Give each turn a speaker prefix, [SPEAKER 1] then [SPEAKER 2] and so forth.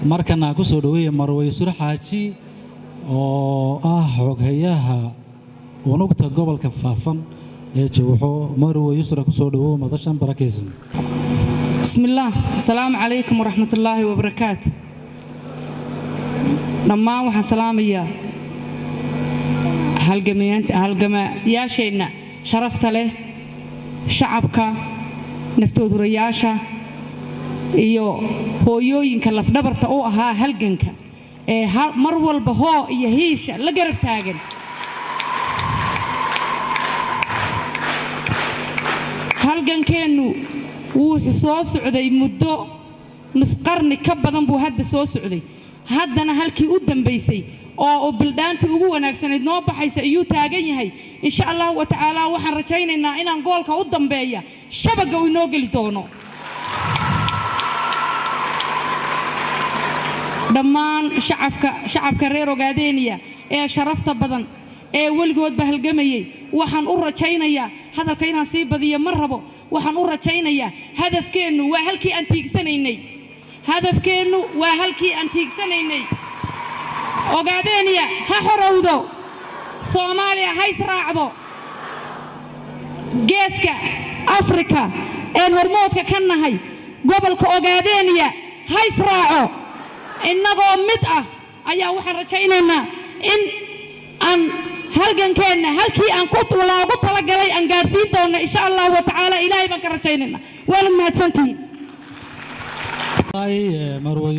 [SPEAKER 1] Markana aan ku soo dhaweeya Marwe Yusre Xaaji oo ah xoghayaha unugta gobolka Faafan ee Jowxo. Marwe Yusra, ku soo dhawow madashan barakaysan.
[SPEAKER 2] بسم الله، السلام عليكم ورحمة الله وبركاته. Dhammaan waxaan salaamayaa halgamayaasheenna sharafta leh, shacabka, naftoodurayaasha iyo hooyooyinka lafdhabarta u ahaa halganka ee mar walba hoo iyo hiisha la garab taagan. Halgankeennu wuxuu soo socday muddo nusqarni ka badan buu hadda soo socday. Haddana halkii u dambaysay oo bildhaantii ugu wanaagsanayd noo baxaysa ayuu taagan yahay. Insha Allahu wa tacaala, waxaan rajaynaynaa inaan goolka u dambeeya shabaga uu inoo geli doono. Dhammaan shacabka reer Ogaadeeniya ee sharafta badan ee weligoodba halgamayay, waxaan u rajaynayaa, hadalka inaan sii badiyo ma rabo, waxaan u rajaynayaa hadafkeennu waa halkii aan tiigsanaynay. Hadafkeennu waa halkii aan tiigsanaynay. Ogaadeeniya ha xorowdo, Soomaaliya ha israacdo, Geeska Afrika een hormoodka ka nahay, gobolka Ogaadeeniya ha israaco. Innagoo mid ah ayaa waxaan rajaynaynaa in aan halgankeenna halkii aan ku loogu talagalay aan gaadhsiin doonno, insha Allahu wa tacaala. Ilaahay baan ka rajaynaynaa. Waanad mahadsantihiin.
[SPEAKER 1] Marwe.